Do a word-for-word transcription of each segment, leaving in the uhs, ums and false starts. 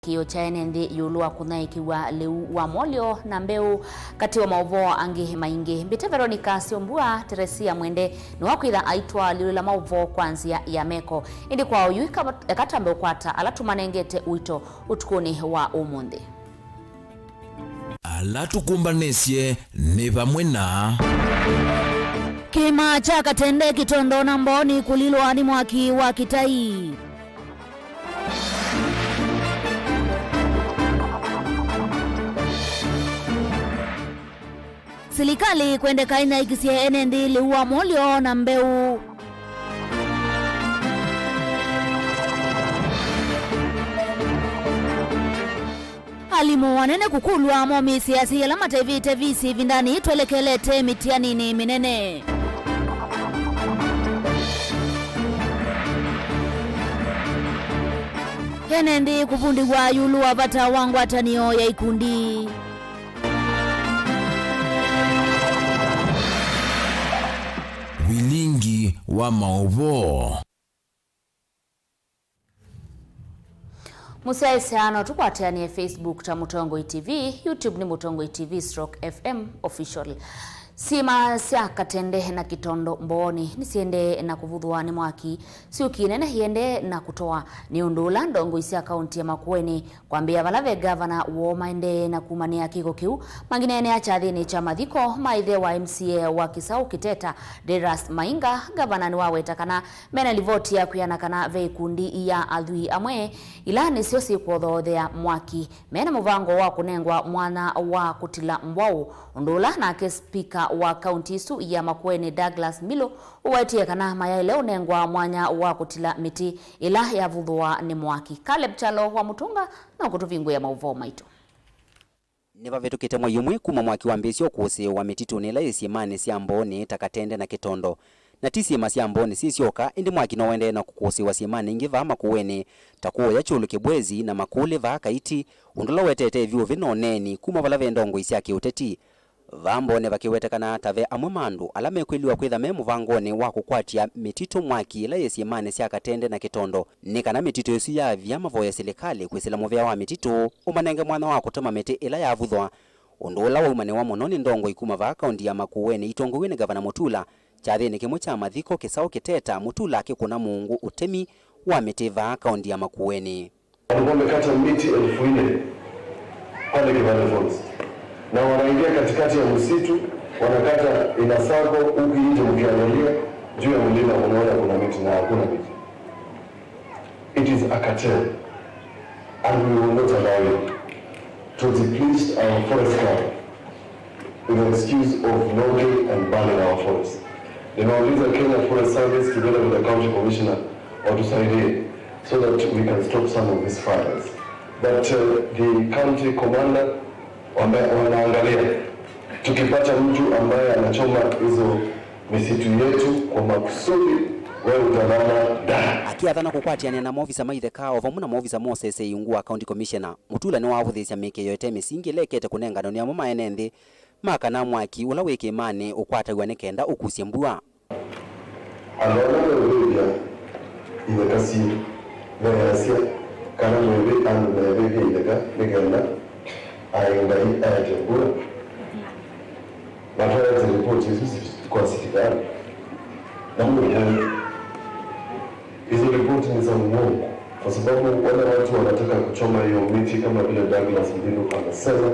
Kĩo kya ene nthĩ ĩũlũ wa kũnyaĩĩkĩw'a lĩu wa molyo na mbeũ, katĩ wa maũvoo angĩ maingĩ. Mbĩte Veronica Syombua, Teresia Mwende nĩwakwĩtha aitwaalyũlĩla maũvoo kwa nzĩa ya meko. Ĩndĩ kwa oyu, ĩka-, eka twambe ũkwata ala tũmanengete ũito ũtukũnĩ wa ũmũnthĩ. Ala tũkũmbanĩsye nĩ vamwe na. Kĩĩma kya Katende Kĩtondo na Mbooni kũlilwa nĩ mwaki wa kĩtai. Silikalĩ kwendeka ĩnyaĩĩkĩsye ene nthĩ lĩu wa molyo na mbeũ. Alimũ anene kũkũlw'a momĩĩsye asyai ala mataĩvĩte visi ĩvindanĩ twelekelete mĩtianinĩ mĩnene. Ene nthĩ kũvundĩw'a ĩũlũ wa vata wa ngwatanĩo ya ikundi. Vilingi wa maũvoo. Mũsyaĩĩsya no tũkwatĩanĩe Facebook ta Mũtongoi T V, YouTube nĩ Mũtongoi T V stroke F M official. Syĩma sya Katende na Kĩtondo Mbooni nĩsiendee na kũvuthwa nĩ mwaki. Syũki nene iendee na kũtoa nĩ ũndũ ũla ndongoi sya kaunti ya Makueni kwambĩĩa vala ve ngavana woo maendee na kumanĩa kĩko kĩu. Mangineenea kyathĩnĩ kya mathiko ma ĩthe wa M C A wa Kĩsaũ Kĩteta, Derus Mainga, ngavana nĩwaweta kana mena livoti ya kwĩana kana ve ikundi ya athwii amwe ila nĩsyo syĩkwothoothea mwaki, mena mũvango wa kũnengwa mwanya wa kũtila mbwaũ, ũndũ ũla nake spika wa kaunti ĩsu ya Makueni, Douglas Mbilu, ũwetie kana mayaĩle ũnengwa mwanya wa kũtila mĩtĩ ĩla yavuthũa nĩ mwaki. Caleb Kyalo wa Mũtũnga no kũtũvingũĩa maũvoo maitũ. Nĩvavĩtũkĩte mwei ũmwe kuma mwaki wambĩĩsye ũkũsĩĩwa mĩtitũnĩ ĩla yĩ syĩmanĩ sya Mbooni ta Katende na Kĩtondo. Na ti syĩma sya Mbooni syĩ syoka, ĩndĩ mwaki no ũendee na kũkũsĩĩwa syĩmanĩ ingĩ vaa Makueni, ta kũũya Kyũlũ Kĩbwezi na Makũlĩ vaa Kaiti, ũndũ ũla ũetete ĩvyũvĩ na ũneeni kuma vala ve ndongoi sya kĩũteti. Vaa Mbooni vakĩwetekana ta ve amwe ma andũ ala mekwĩliwa kwĩtha me mũvangonĩ wa kũkwatya mĩtitũ mwaki ĩla yĩ syĩmanĩ sya Katende na Kĩtondo, nĩ kana mĩtitũ ĩsu yaavya mavoye silikalĩ kwĩsĩla mũvĩa wa mĩtitũ ũmanenge mwanya wa kũtema mĩtĩ ĩla yavuthwa, ũndũ ũla waumanĩwa mũno nĩ ndongoi kuma vaa kaunti ya Makueni itongoew'e nĩ Ngavana Mutula. Kyathĩnĩ kĩmwe kya mathiko Kĩsaũ Kĩteta, Mutula akĩkũna mũũngũ ũtemi wa mĩtĩ vaa kaunti ya Makueni. Walikuwa wamekata miti elfu nne pale Kivale Falls. Na wanaingia katikati ya msitu, wanakata in a circle, huku nje mkiangalia, juu ya mlima mnaona kuna miti na hakuna miti. It is a cartel. And we will not allow it to deplete our forest cover with the excuse of logging and burning our forests. Nimeuliza Kenya Forest Service together with the county commissioner watusaidie so that we can stop some of these fires. But, uh, the county commander wame-, wanaangalia. Tukipata mtu ambaye anachoma hizo misitu yetu kwa makusudi, wewe utalala ndani. Akĩathana kũkwatĩanĩa na maovisa ma itheka o vamwe na maovisa ma ũseseĩ ungu wa County Commissioner, Mutula nĩwavũthĩĩsya mĩkĩĩo ĩte mĩsingi ĩla ĩkete kũnenganwa nĩ amwe ma ene nthĩ ma kana mwaki ũla wĩ kĩĩmanĩ ũkwataw'a nĩ kenda ũkusye mbua. Andũ ala meũvĩvya itheka syĩ measya kana mwĩvĩ andũ meevĩvya itheka nĩ kenda aĩ Ngai aete mbua. Na twaete ripoti isu si-, kwa sirikali. Na mwenyewe, hizo ripoti ni za uongo, kwa sababu wale watu wanataka kuchoma hiyo miti, kama vile Douglas Mbilu amesema,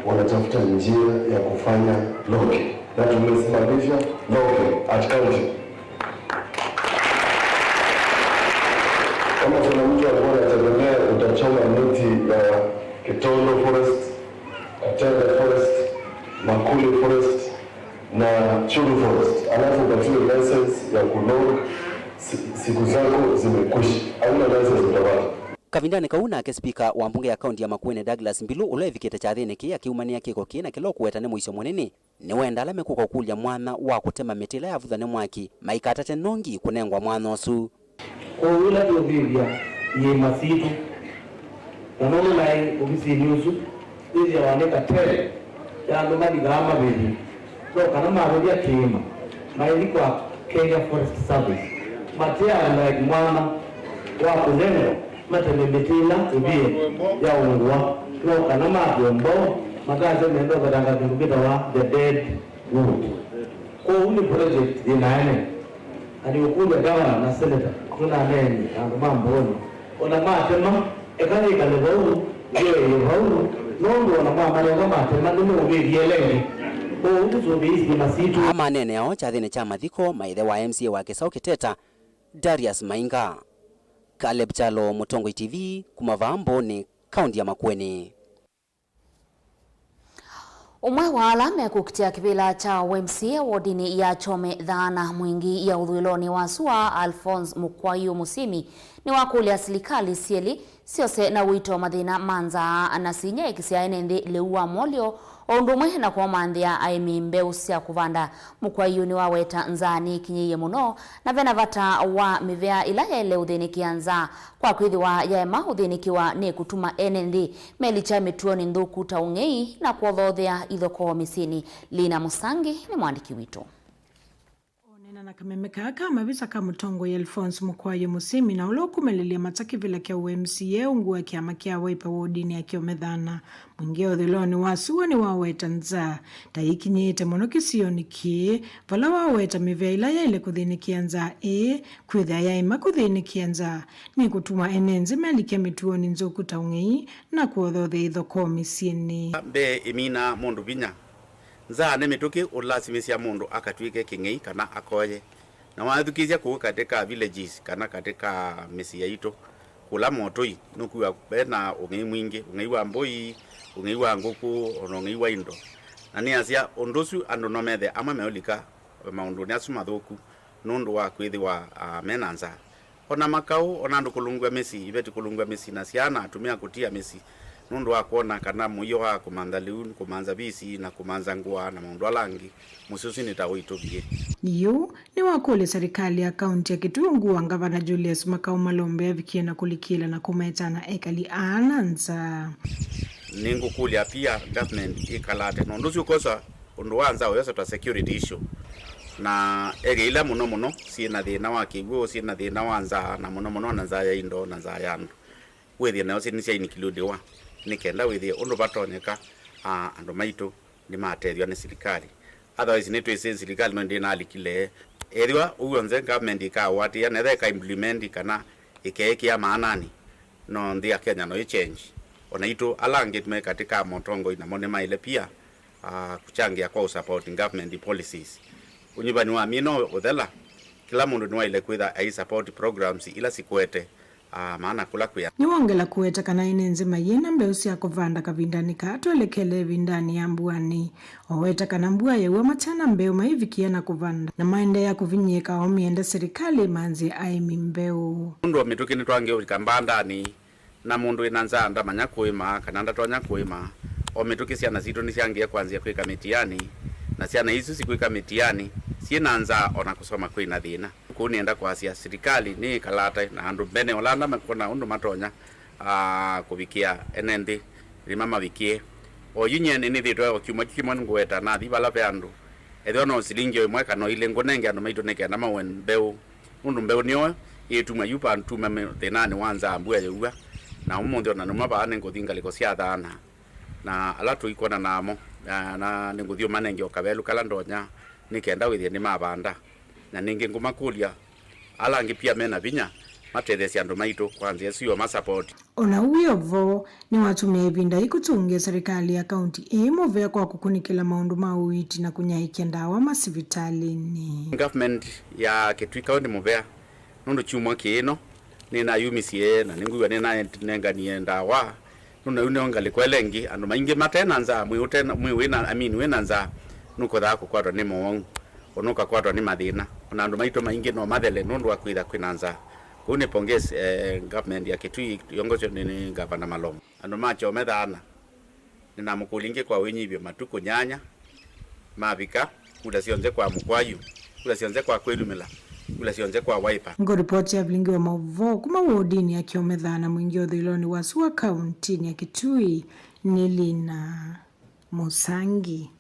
wanatafuta njia ya kufanya logging. Na tumesimamisha logging at county. Kama kuna mtu alikuwa anategemea utachoma miti ya Kitondo Forest, Katende Forest, Makuli Forest na Chulu Forest, alafu upatiwe license ya kulog, si-, siku zako zimekwisha. Hauna license utapata. Kavindanĩ kau nake spika wa mbunge ya kaunti ya Makueni Douglas Mbilu, ũla evikĩte kyathĩnĩ kĩĩ, akĩumanĩa kĩko kĩĩ na kĩla ũkũweta nĩ mũisyo mũnene. Nĩwenda ala mekũka kũkũlya mwanya wa kũtema mĩtĩ ĩla yavutha nĩ mwaki maikatata nongi kũnengwa mwanya ũsu. Kwoou ĩla tũũvĩvya iĩma sitũ, na nũndũ naĩ ovisinĩ ũsu, yĩthĩawa nĩ katele ya andũ malikaa mavĩvye, no kana mavĩvya kĩĩma, maithi kwa Kenya Forest Service, mateaa like mwanya wa kũnengwa Mateme mĩtĩ ĩla ĩvie ya ũngũa, no kana matw'e mbao, matasya menda ũvetanga kĩndũ kĩtawa the dead wood. Kwoou nĩ project yĩ na ene. Na nĩũkũlya gavana na seneta, tũnaneenie na andũ ma Mbooni, ona matema, eka yĩkale vau, yoee vau, nũndũ ona mamalenga matema nĩmeũvĩvie ĩla ĩngĩ. Kwoou tũsũvĩĩisye masitũ. Aa maneenea o kyathĩnĩ kya mathiko ma ĩthe wa M C A wa Kĩsaũ Kĩteta, Darius Mainga. Caleb Kyalo, Mũtongoi T V, kuma vaa Mbooni, kaunti ya Makueni. Ũmwe wa ala mekũkitĩa kĩvĩla kya U M C A wodinĩ ya Kyome Thaana, Mwingi ya ũthũĩlonĩ wa sua, Alphonse Mũkwayũ Mũsimi, nĩwakũlya silikalĩ syelĩ syose na ũito mathĩna ma nzaa na sinyaĩĩkĩsya ene nthĩ lĩu wa molyo, o ũndũ ũmwe na kũmamanthĩa aĩmi mbeũ sya kũvanda. Mũkwayũ nĩwaweta nzaa nĩkinyĩie mũno, na vena vata wa mĩvea ĩla yaĩle ũthĩnĩkĩa nzaa, kwa kwĩthĩwa yaema ũthĩnĩkĩwa nĩ kũtuma ene nthĩ melikya mĩtuonĩ nthũku ta ũng'ei na kwothoothea ithokoo mĩsyĩnĩ. Lina Mũsangi nĩ mwandĩki witũ. Onena na kameme kaa ka mavisa ka mũtongoi Alphonse Mũkwayũ Mũsimi, na ũla ũkumĩlĩlya mata kĩvĩla kya U M C A ungu wa kĩama kya Wiper wodinĩ ya Kyome Thaana, Mwingi ũthũĩlonĩ wa sua nĩwaweta nzaa ta ĩkinyĩĩte mũno kĩsionĩ kĩĩ, vala waweta mĩvea ĩla yaĩle kũthĩnĩkĩa nzaa ĩĩ, kwĩthĩa yaema kũthĩnĩkĩa nzaa nĩ kũtuma ene nthĩ melikya mĩtuonĩ nthũku ta ũng'ei na kwothoothea ithokoo mĩsyĩnĩ. Mbee ĩminaa mũndũ vinya. Nzaa nĩ mĩtũkĩ ũlasimisya mũndũ akatw'ĩke kĩng'ei kana akoye. Na wathukĩĩsya kũu katĩ ka villages kana katĩ ka mĩsyĩ yaitũ, kũla motũi, nũkwĩw'a ve na ũng'ei mwingĩ, ũng'ei wa mbũi, ũng'ei wa ngũkũ, o na ũng'ei wa indo. Na nĩasya ũndũ ũsu andũ no methe amwe meũlika maũndũnĩ asu mathũku nũndũ wa kwĩthĩwa, ah, me na nzaa. O na makaũ, o na andũ kũlũngw'a mĩsyĩ, iveti kũlũngw'a mĩsyĩ, na syana na atumĩa kũtia mĩsyĩ nũndũ wa kwona kana mũio wa kũmantha lĩu, kũmantha visi, na kũmantha ngũa, na maũndũ ala angĩ, mũsyĩ ũsu nĩ ta ũitũvie. Yu nĩwakũlya serikali ya kaunti ya Kitui ungu wa ngavana Julius Makaũ malombe avikie na kũlikĩla na kũmeta na ekali aa na nzaa. Nĩngũkũlya pia government ĩkalate na ũndũ ũsu ũkosa ũndũ wa nzaa ũyosa ta security issue, na area ila mũno mũno syĩ na thĩna wa kĩw'ũ, syĩ na thĩna wa nzaa, na mũno mũno na nzaa ya indo na nzaa ya andũ, wĩthĩe nayo syĩ nĩsyainikilũlĩwa, nĩ kenda wĩthĩe ũndũ vatonyeka, ah, andũ maitũ nĩmatethw'a nĩ silikalĩ. Otherwise, nĩtwĩsĩ silikalĩ no ndĩnalikile. Ethĩwa ũu onthe government ĩkawatĩĩa, na ethĩwa ĩka implement kana ĩkeekĩa maanani, no nthĩ ya Kenya no ĩ change. O naitũ ala angĩ me katĩ ka motongoi namo nĩmaĩle pia, ah, kũkyangĩa kwa ũsupport government policies. Ũnyuvani wa myĩĩ no ũthela, kĩla mũndũ nĩwaĩle kwĩtha ai support programs ila sikwete, ah, maana kũla kwĩ andũ. Nĩwongela kũweta kana ene nzĩ mayĩna mbeũ sya kũvanda kavindanĩ kaa twelekele ĩvindanĩ ya mbuanĩ. Oweta kana mbua yaua matena mbeũ maivikie na kũvanda, na maendeea kũvinyĩĩka o mĩenda silikalĩ ĩmanzĩe aĩmi mbeũ. Nũndũ o mĩtũkĩ nĩtwangĩe ũvika mbandanĩ, na mũndũ wĩ na nzaa ndamanya kũĩma kana ndatonya kũĩma. O mĩtũkĩ syana sitũ nĩsyangĩe kwanzĩa kwĩka mĩtiani, na syana isu sikwĩka mĩtiani syĩ na nzaa, o na kũsoma kwĩ na thĩna. Kũu nĩenda kwasya silikalĩ nĩĩkalate na andũ mbene ola anda makona ũndũ matonya, aa, kũvikĩa ene nthĩ ĩla mamavikĩe. O yu nyie nĩnĩthĩtwe o kyumwa kĩmwe ngũweta nathi vala ve andũ, ethĩwa no silingi o ĩmwe kana o ilĩ ngũnenge andũ maitũ nĩ kenda maũe mbeũ, nũndũ mbeũ nĩyo ĩtumwa yu vantume mĩ-, thĩnanĩ wa nzaa mbua yaua. Na ũmũnthĩ o na nũma vaa nĩngũthi ngalĩko sya Thaana, na ala tũikwona namo, na, na nĩngũthi ũmanenge o kavelũ kala ndonya nĩ kenda wĩthĩe nĩmavanda. Na nĩngĩ ngũmakũlya ala angĩ pia me na vinya matetheesye andũ maitũ kwa nzĩa ĩsu, o ma support. O na ũu wĩ o vo, nĩwatũmĩa ĩvinda yĩĩ kũtũngĩa serikali ya kaunti ĩĩ mũvea kwa kũkunĩkĩla maũndũ ma ũiiti na kũnyaĩĩkya ndawa masivitalĩnĩ. Government ya Kitui County mũvea, nũndũ kyumwa kĩĩ no nĩnayumisye na nĩngwĩw'a nĩnanenganie ndawa. Nũndũ yu nĩyo ngalĩko ĩla ĩngĩ, andũ maingĩ mate na nzaa, mwĩĩ ũte na, mwĩĩ wĩ na, I mean, wĩ na nzaa, nũkothaa kũkwatwa nĩ mowau, o na ũkakwatwa nĩ mathĩna. O na andũ maitũ maingĩ no mathele nũndũ wa kwĩtha kwĩ na nzaa. Kwoou nĩ pongezi, eh, government ya Kitui yongosyo nĩ, nĩ Gavana Malongo. Andũ ma Kyome Thaana, nĩnamũkũlya ĩngĩ kwa wĩnyivyo matukũ nyanya mavika, kula syonthe kwa Mũkwayũ, kula syonthe kwa Kwĩlumĩla, kula syonthe kwa Wiper. Ngũripoti ya vilingi wa maũvoo kuma wodinĩ ya Kyome Thaana, Mwingi ũthũĩlonĩ wa sua kauntinĩ ya Kitui, nĩ Lina Mũsangi.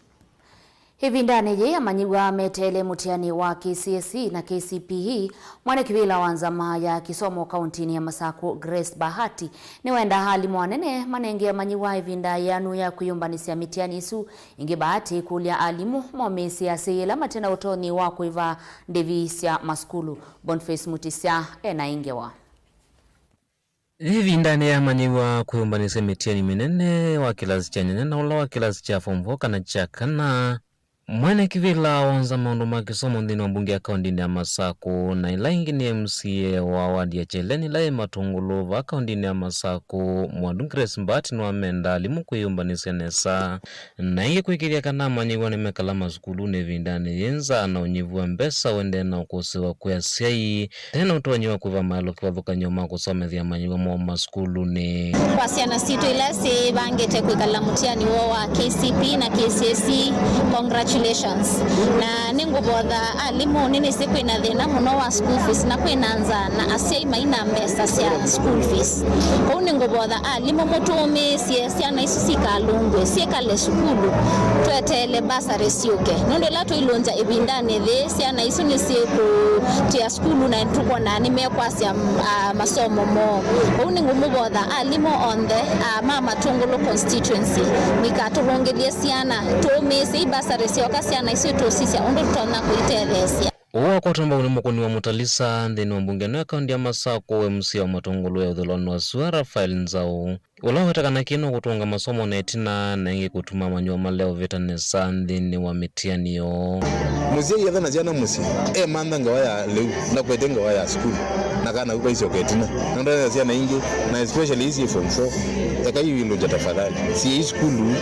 Ĩvindanĩ yĩĩ, amanyĩw'a meteele mũtiani wa K C S E na K C P E, mwene kĩvĩla wa nzama ya kĩsomo kaũntĩnĩ ya Masaku, Grace Bahati, nĩwendaa alimũ anene manenge amanyĩw'a ĩvinda yĩanu ya kwĩyũmbanĩsya mĩtiani ĩsu. Ĩngĩ Bahati kũlya alimũ momĩĩsye asyai ĩla mate na ũtonyi wa kũĩva ndĩvi sya masukulu. Boniface Mutisya ena ĩ ngewa. Ĩvindanĩ ya amanyĩw'a kwĩyũmbanĩsya mĩtiani mĩnene wa kĩlasi kya nyanya na ũla wa kĩlasi kya form four kana kya kana, mwene kĩvĩla wa nzama maũndũ ma kĩsomo nthĩnĩ wa mbunge ya kaũntĩnĩ ya Masaku, na ĩla ĩngĩ nĩ M C A wa wadi ya Kyeleni ĩla yĩ Matũngũlũ vaa kaũntĩnĩ ya Masaku, Mwandu Grace Bahati nĩwamenda alimũ kwĩyũmbanĩsya nesa. Na ĩngĩ kwĩkĩĩthya kana amanyĩw'a nĩmekala masukulunĩ ĩvindanĩ yĩ nzaa na ũnyivu wa mbesa ũendee na ũkũsĩĩwa kwĩ asyai, tena ũtonyi wa kũĩva maelũ kĩvathũkany'o ma kũsomethya amanyĩw'a moo masukulunĩ. Kwa syana sitũ ila syĩvangĩte kwĩkala mũtiani woo wa K C P na K C S E, congratulations. Na nĩngũvotha alimũ, nĩnĩsĩ kwĩna thĩna mũno wa school fees na kwĩna nzaa na asyai maina mbesa sya school fees. Kwoou nĩngũvotha alimũ mũtũũmĩĩsye syana isu sikalũngw'e, syĩkale sukulu, tweteele bursary syũke. Nũndũ ĩla tũilũngya ĩvindanĩ yĩĩ, syana isu nĩsyĩkũtĩa sukulu na tũkwona nĩmekwasya, ah, masomo moo. Ũu nĩngũmũvotha alimũ onthe, ah, ma Matũngũlũ constituency, mũikatũlũngĩlye syana, tũũmĩĩsye bursary syoka, syana isu itũsisya ũndũ tũtonya kũitetheesya. Ũũ wakwatwa mbau nĩ mũkũni wa Mũtalisa nthĩnĩ wa mbunge nene ya kaũntĩ ya Masaku, M C A wa Matũngũlũ ya ũthũĩlonĩ wa sua, Raphael Nzau, ũla waweta kana kĩĩ no kũtũnga masomo na ĩtina na ĩngĩ kũtuma amanyĩw'a malea ũvĩta nesa nthĩnĩ wa mĩtiani yoo. Mũsyai etha na syana mũsyĩ, emantha ngewa ya lĩu na kwete ngewa ya sukulu, na kana kau kaisyoka ĩtina. Na ndona syana ingĩ, na especially isi form four, eka iwĩlũkya tafadhali. Siai sukulu,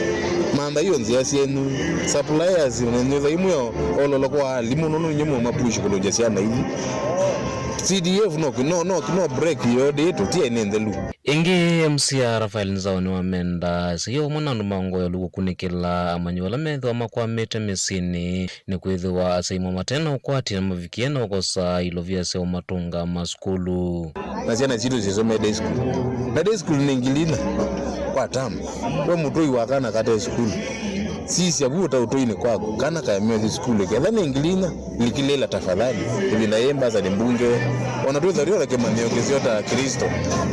mantha iyo nzĩa syenyu, suppliers, na nyũtha imwe ololo kwa alimũ, nũndũ nyimwe mapush kũlũngya syana ithi. C D F no, no, no, no break yo date, tiaĩ nĩ nthelu. Ĩngĩ, M C A Raphael Nzau nĩwamenda asyai o ũmwe na andũ ma ngoo ĩũlũ kũkunĩkĩla amanyĩw'a ala methĩwa makwamĩte mĩsyĩnĩ, nĩkwĩthĩwa asyai mo mate na ũkwati na mavikie na ũkosa ilovia sya ũmatũnga masukulu. Na syana sitũ syĩsomee day school. Na day school nĩ ngili inya kwa term. We mũtũi wa kana kate sukulu, sisya vu ũtaũtũinĩ kwaku, kana kaemea thi sukulu, ketha nĩ ngili inya, likilĩla tafadhali. Ĩvinda yĩĩ mbasa nĩ mbunge, ona twĩthwa twĩona kĩmanyĩo kĩseo ta Kristo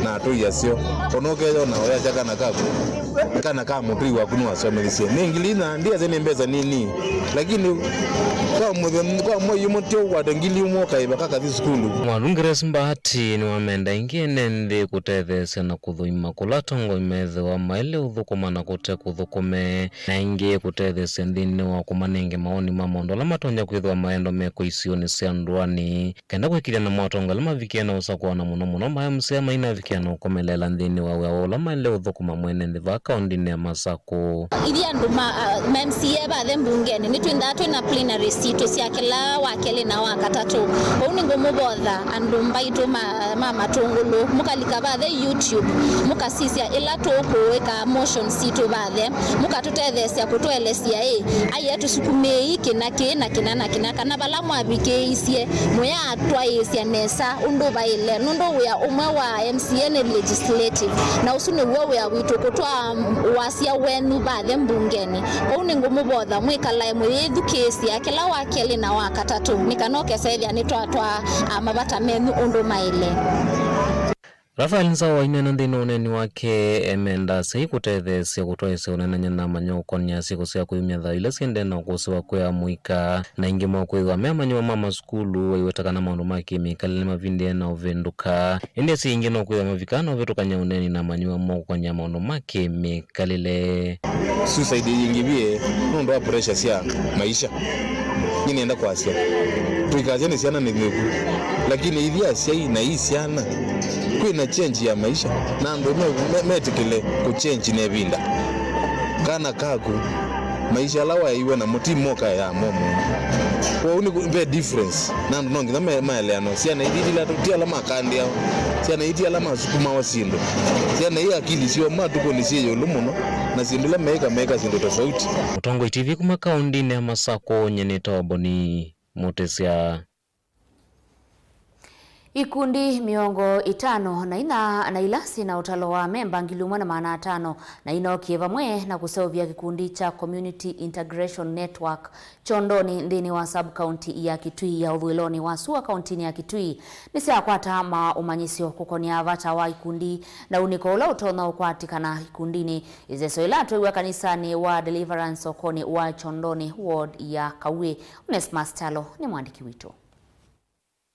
na atũi aseo, ona ũkeyona ũyasya kana kaku, kana ka mũtũi waku nĩwasomethisye. Nĩ ngili inya, ndiasya nĩ mbesa nini, lakini kwa mũthenya, kwa mwei ũmwe tyo ũkwate ngili ũmwe ũkaĩva kakathi sukulu. Mwalu Grace Mbati nĩwamenda ĩngĩ ene nthĩ kũtetheesya na kũthũima kũla atongoi methĩwa maĩle ũthũkũma na kũte kũthũkũme, na ĩngĩ kũtetheesya nthĩnĩ wa kũmanenge mawoni ma maũndũ ala matonya kwĩthĩwa maendwa mekwa isionĩ sya ndũanĩ, kenda kwĩkĩlya namo atongoi ala mavikie na ũsakũa, na mũno mũno ma M C A mainavikia na ũkomeleela nthĩnĩ wa wĩa woo ũla maĩle ũthũkũma mwene nthĩ vaa kaũntĩnĩ ya Masakũ. Ithyĩ andũ ma, ah, ma M C A vathe mbungenĩ, nĩtwĩnthaa twĩ na plenary sitũ sya kĩla wa kelĩ na wa katatũ. Ũu nĩngũmũvotha andũ mbaitũ ma, ma Matũngũlũ, mũkalika vathe YouTube, mũkasisya ĩla tũkũĩka motion sitũ vathe, mũkatũtetheesya kũtũelesya ĩ, aiee tũsukumĩei kĩna kĩĩ na kĩna na kĩna, kana vala mwavikĩĩisye mũyatwaĩĩsya nesa ũndũ vaĩle, nũndũ wĩa ũmwe wa M C A nĩ legislative, na ũsu nĩw'o wĩa witũ, kũtwaa wasya wenyu vathe mbungenĩ. Kwoou nĩngũmũvotha mwĩkalae mũyĩthukĩĩsya kĩla wa kelĩ na wa katatũ, nĩ kana ũkesa ĩthĩa nĩtwatwaa, a, mavata menyu ũndũ maĩle. Raphael Nzau aineena nthĩnĩ wa ũneeni wake, emenda asyai kũtetheesya kũtwaĩĩsya ũneenany'a na amanyĩw'a ũkonea syĩko sya kũyumya thayũ ila syendee na ũkũsĩwa kwĩ amũika, na aingĩ moo kwĩthĩwa me amanyĩw'a ma masukulu, aiweta kana maũndũ ma kĩmĩkalĩle nĩmavindĩe na ũvĩndũka. Ĩndĩ asyai aingĩ no kwĩthĩwa mavikaa na ũvĩtũkany'a ũneeni na amanyĩw'a moo kũkonea maũndũ ma kĩmĩkalĩle. Suicide ĩingĩvie nũndũ wa pressure sya maisha. Nĩ nĩenda kwasya, tũikasya nĩ syana nĩ nthũku, lakini ithyĩ asyai na ii syana, kwĩ na change ya maisha, na andũ me, me, metĩkĩle kũ change na ĩvinda. Kana kaku, maisha ala waeiwe namo ti moka ya momo. Kwoou nĩ ve difference, na andũ no nginya me, maeleanwa. Syana ithi ti ala, ti ala makandĩawa, syana ithi ti ala masukumawa syĩndũ. Syana ii akili syoo matukũnĩ syĩ ĩũlũ mũno, na syĩndũ ila meĩka, meĩka syĩndũ tofauti. Mũtongoi T V kuma kaũndĩnĩ ya Masakũ, nyie nĩtawa Boni Mũtĩsya. Ikundi mĩongo ĩtano na inya na ila syĩna ũtalo wa amemba ngili ĩmwe na maana atano na inokie vamwe na kũseũvya kĩkundi kya Community Integration Network Kyondoni nthĩnĩ wa sub-county ya Kitui ya ũthũĩlonĩ wa sua kauntinĩ ya Kitui nĩsyakwata maũmanyĩsyo kũkonĩa vata wa ikundi na unĩko ũla ũtonya ũkwatĩkana ikundinĩ. Ĩseso ĩla twĩw'a kanisanĩ wa Deliverance sokonĩ wa Kyondoni ward ya Kauĩ. Onesmus Kyalo nĩ mwandĩki witũ.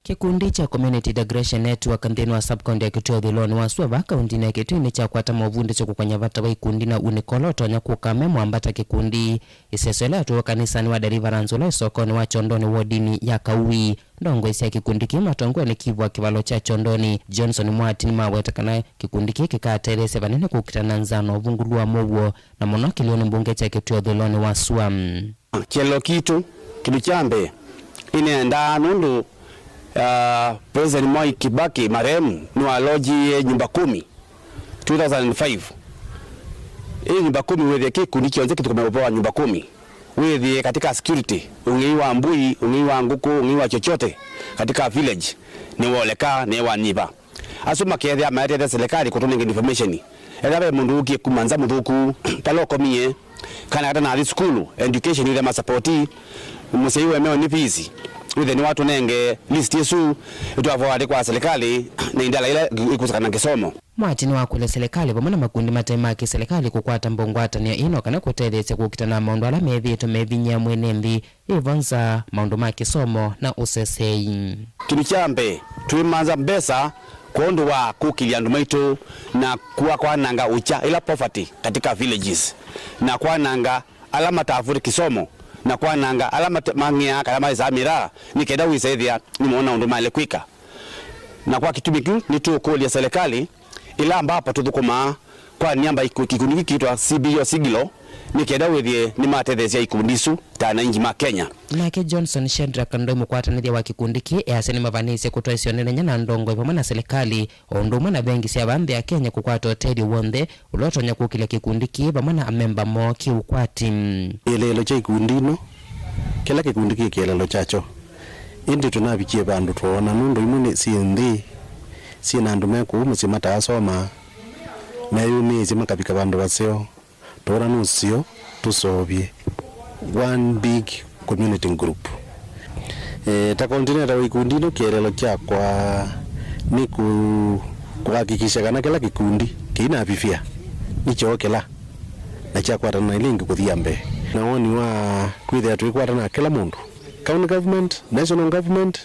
Kĩkundi kya Community Integration Network nthĩnĩ wa sub-county ya Kitui ũthũĩlonĩ wa sua vaa kauntinĩ ya Kitui nĩkyakwata movundĩsyo kũkonĩa vata wa ikundi na unĩko ũla ũtonya kũka me mwambata kĩkundi. Ĩseso ĩla yatwĩwe kanisanĩ wa Deliverance ũla wĩ sokonĩ wa Kyondoni wodinĩ ya Kauĩ, ndongoi sya kĩkundi kĩĩ matongoew'e nĩ kivwa kĩvalo kya Kyondoni Johnson Mwati nĩmaweta kana kĩkundi kĩĩ kĩkatetheesya vanene kũkitana na nzaa na ũvungũlu wa mũuo, na mũno kĩlĩonĩ mbunge kya Kitui ũthũĩlonĩ wa sua. Kĩeleelo kitũ, kĩndũ kya mbee, nĩnendaa nũndũ, ah, President Mwai Kibaki marehemu nĩwalonjie nyumba kumi two thousand and five. Ĩ nyumba kumi wĩthĩe kĩkundi kyonthe kĩthũkũme ũvoo wa nyumba kumi. Wĩthĩe katika security, ũng'ei wa mbũi, ũng'ei wa ngũkũ, ũng'ei wa chochote katika village nĩwoleka, nĩwanyiva. Asu makethĩa maetete serikali kũtũnenga information. Ethĩwa ve mũndũ ũkie kuma nza mũthũku, vala ũkomie, kana katanathi sukulu, education ĩthĩa masapoti, mũsyai ũemewe nĩ fees, wĩthĩe nĩwatũnenge list ĩsu, ĩtwaforward kwa serikali na indala ila ikusakana kĩsomo. Mwati nĩwakũlya serikali vamwe na makundi mate ma kĩserikali kũkwata mbau ngwatanĩo ĩno kana kũtetheesya kũkitana na maũndũ ala methĩĩtwe mevinyĩa mwene nthĩ. Ĩvo nza, maũndũ ma kĩsomo na ũseseei. Kĩndũ kya mbee, twĩmanza mbesa kwondũ wa kũkĩlya andũ maitũ na kua kwananga ũkya, ĩla poverty katika villages, na kwananga ala matavũte kĩsomo, na kwananga ala mate-, mang'ĩaa kana maĩsaa mĩraa, nĩ kenda wĩsa ĩthĩa nĩmoona ũndũ maĩle kwĩka. Na kwa kĩtumi kĩu, nĩtũũkũlya serikali ĩla ambapo tũthũkũmaa kwa niamba iku-, kĩkundi kĩĩ kĩtwa C B O Sigilo, nĩ kenda wĩthĩe nĩmatetheesya ikundi isu ta ananchi ma Kenya. Nake Johnson Shadrack Ndoi, mũkwatanĩthya wa kĩkundi kĩĩ, easya nĩmavanĩĩsye kũtwaĩsya ũnenany'a na ndongoi vamwe na serikali, o ũndũ ũmwe na vengi sya vaa nthĩ ya Kenya kũkwata ũtethyo w'onthe ũla ũtonya kũkĩlya kĩkundi kĩĩ vamwe na amemba moo kĩũkwati. Kĩeleelo kya ikundi ino, kĩla kĩkundi kĩ kĩeleelo kyakyo. Ĩndĩ tũnavikie vandũ twoona nũndũ imwe nĩ syĩ nthĩ, syĩ na andũ me kũu mũsyĩ mataasoma, meyũmĩĩsye makavika vandũ vaseo, twoona nũseo tũseũvye one big community group. E, ta coordinator wa ikundi ino, kĩeleelo kyakwa nĩ kũ-, kũhakikisha kana kĩla kĩkundi kĩinavivia nĩ kyoo kĩla na kyakwatana na ila ingĩ kũthi mbee. Na woni wa kwĩthĩa twĩkwatana na kĩla mũndũ, county government, national government,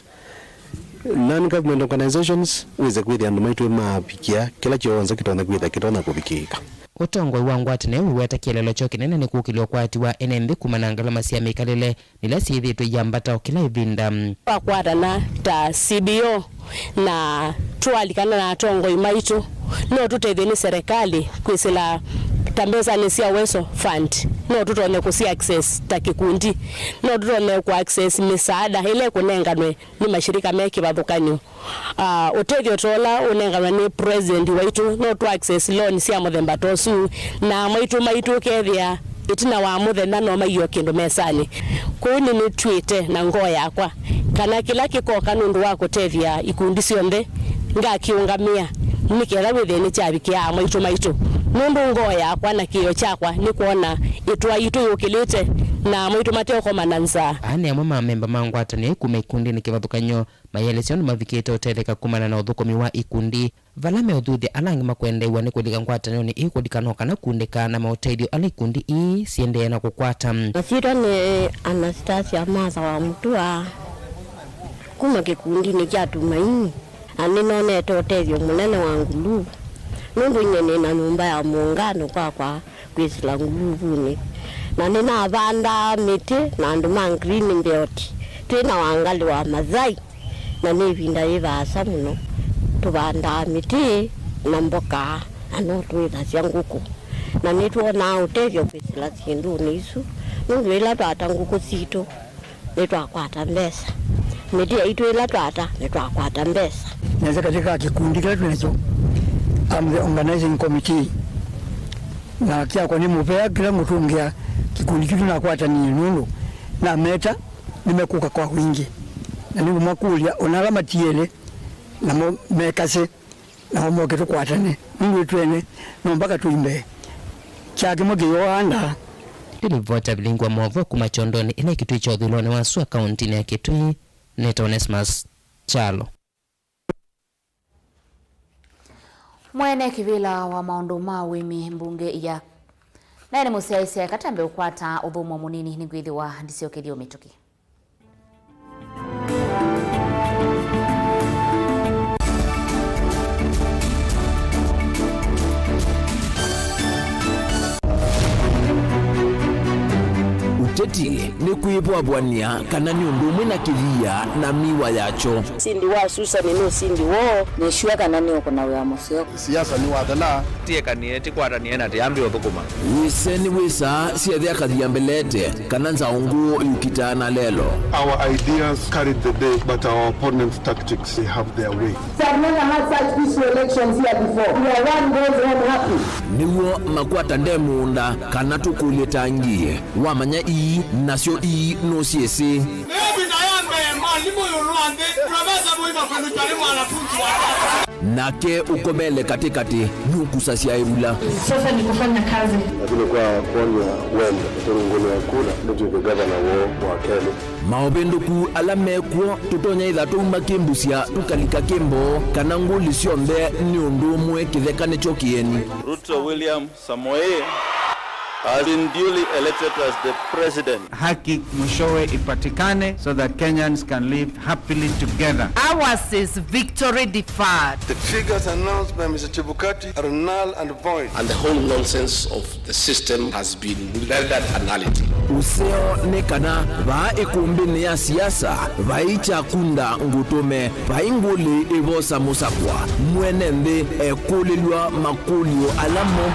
non-government organizations, wĩse kwĩthĩa andũ maitũ mavikĩa kĩla kyonthe kĩtonya kwĩthĩa kĩtonya kũvikĩĩka. Ũtongoi wa ngwatanĩo wĩweta kĩeleelo kyoo kĩnene nĩ kũkĩlya ũkwati wa ene nthĩ kumana na ngalama sya mĩkalĩle, na ila syĩthĩĩtwe iyambata o kĩla ĩvinda. Twakwatana ta C B O na twalikana na atongoi maitũ, no tũtethw'e nĩ serikali kwĩsĩla ta mbesanĩ sya Uwezo Fund, no tũtonye kũsya access ta kĩkundi, no tũtonye kũ access mĩsaada ĩla ĩkũnenganwe nĩ mashirika me kĩvathũkany'o. Ah, ũtethyo ta ũla ũnenganwa nĩ president waitũ, no tũ access loan sya mũthemba ta ũsu, na maitũ maitũ ũkethĩa ĩtina wa mũthenya no maiyo kĩndũ mesanĩ. Kwoou nĩnĩtw'ĩte na ngoo yakwa kana kĩla kĩkoka nũndũ wa kũtethya ikundi syonthe ngakĩũngamĩa, nĩ kenda wĩthĩe nĩkyavikĩa aa maitũ maitũ, nũndũ ngoo yakwa na kĩĩo kyakwa nĩ kwona ĩtũa yitũ yũkĩlĩte na aa maitũ mateũkoma na nzaa. Aa nĩ amwe ma amemba ma ngwatanĩo kuma ikundinĩ kĩvathũkany'o mayĩelesya ũndũ mavikĩte ũtetheka kumana na ũthũkũmi wa ikundi, vala meũthuthya ala angĩ makwendeew'a nĩ kũlika ngwatanĩonĩ ĩĩ kũlikana o kana kũndĩka na maũtethyo ala ikundi ii syĩendee na kũkwata. Masyĩtwa nĩ Anastasia Martha wa Mũtua, kuma kĩkundinĩ kya Tumaini, na nĩnonete ũtethyo mũnene wa nguluvu, nũndũ inyie nĩ na nyũmba ya mũũngano kwakwa kwĩsĩla nguluvunĩ, na nĩnavandaa mĩtĩ na andũ ma Green Belt twĩ na wangalĩ wa Mathai, na nĩ ĩvinda yĩ vaasa mũno. Tũvandaa mĩtĩ na mboka, na no twĩthasya ngũkũ, na nĩtwonaa ũtethyo kwĩsĩla syĩndũnĩ isu, nũndũ ĩla twata ngũkũ sitũ, nĩtwakwata mbesa. Mĩtĩ yaitũ ĩla twata, nĩtwakwata mbesa. Nesa katika kĩkundi kĩla twĩ nakyo, I'm the organizing committee, na kyakwa nĩ mũvea kĩla ngũtũngĩa kĩkundi kĩu tũnakwatanie, nũndũ nameta nĩmekũka kwa wingĩ, na nĩngũmakũlya ona ala matiele Namo mekasye, nao moke tũkwatane, nũndũ twene no mpaka tũi mbee. Kyaa kĩmwe kĩyoo anda. Nĩ livoti ya vilingwa movoo kuma Kyondoni ĩla Kĩtui kya ũthũĩlonĩ wa sua kaũntĩnĩ ya Kĩtui, nĩ Onesmus Kyalo. Mwene kĩvĩla wa maũndũ ma ũĩmi mbunge ya naĩ nĩ mũsyaĩĩsya eka tambe ũkwata ũthũmũo mũnini nĩngwĩthĩwa ndisyokethya ũmĩtũkĩ. Ũteti nĩ kwĩvwavw'ania kana nĩ ũndũ ũmwe na kĩvia na miwa yakyo. Ũsindi wa Susani nĩ ũsindi woo. Nĩ sure kana nĩũkũna wĩa mũseo. Siasa nĩwathela. Tiekanie, tikwatanie na tiambi ũthũkũma. Wĩseni wĩsaa syethĩa kathia mbelete, kana nzaũ ngũũ yũkitaa na lelo. Our ideas carried the day, but our opponents' tactics, they have their way. We have never had such peaceful elections here before. We are one goes home happy. Nĩw'o makwata nde mũũnda, kana tũkũlye tangi. Wamanya ii, nasyo ii nũsyĩsĩ. Ĩvinda ya mbee, mwalimũ ĩũlũ wa nthĩ, Profesa Mũima Kũlũtwa nĩ mwanafunzi wake. Nake ũkomele katĩkatĩ nũkusasya ĩvula. Sasa ni kufanya kazi. Lakini kwa kuonwa wendo, tũrũngũlĩa kura, nĩtw'ĩke gavana woo wa kelĩ. Maũvĩndũku ala mekw'o, tũtonya ĩtha tũuma kĩmbusya, tũkalika kĩmboo, kana ngũli syonthe nĩ ũndũ ũmwe kĩtheka nĩkyo kĩeni. Ruto William Samoei has been duly elected as the president. Haki mwishowe ipatikane so that Kenyans can live happily together. Ours is victory deferred. The figures announced by Mister Chebukati are null and void. And the whole nonsense of the system has been rendered a nullity. Ũseo nĩ kana vaa ĩkũmbĩnĩ ya siasa vai kyakunda ngũtũme. Vai ngũlĩ ĩvosa mũsakwa, mwene nthĩ ekũlĩlw'a makũlyo ala mo.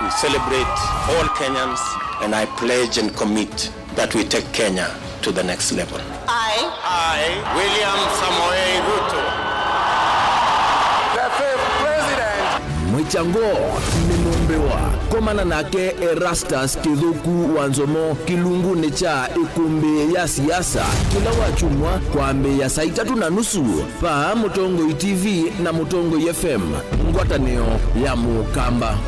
We celebrate all Kenyans, and I pledge and commit that we take Kenya to the next level. I, I, William Samoei Ruto, the fifth president. Mwĩkyango nĩ mũmbĩwa. Komana nake Erastus Kĩthũku wa Nzomo kĩlungunĩ kya ĩkũmbĩ ya siasa kĩla wakyumwa kwambĩĩa saa itatũ na nusu vaa Mũtongoi T V na Mũtongoi F M, ngwatanĩo ya Mũkamba.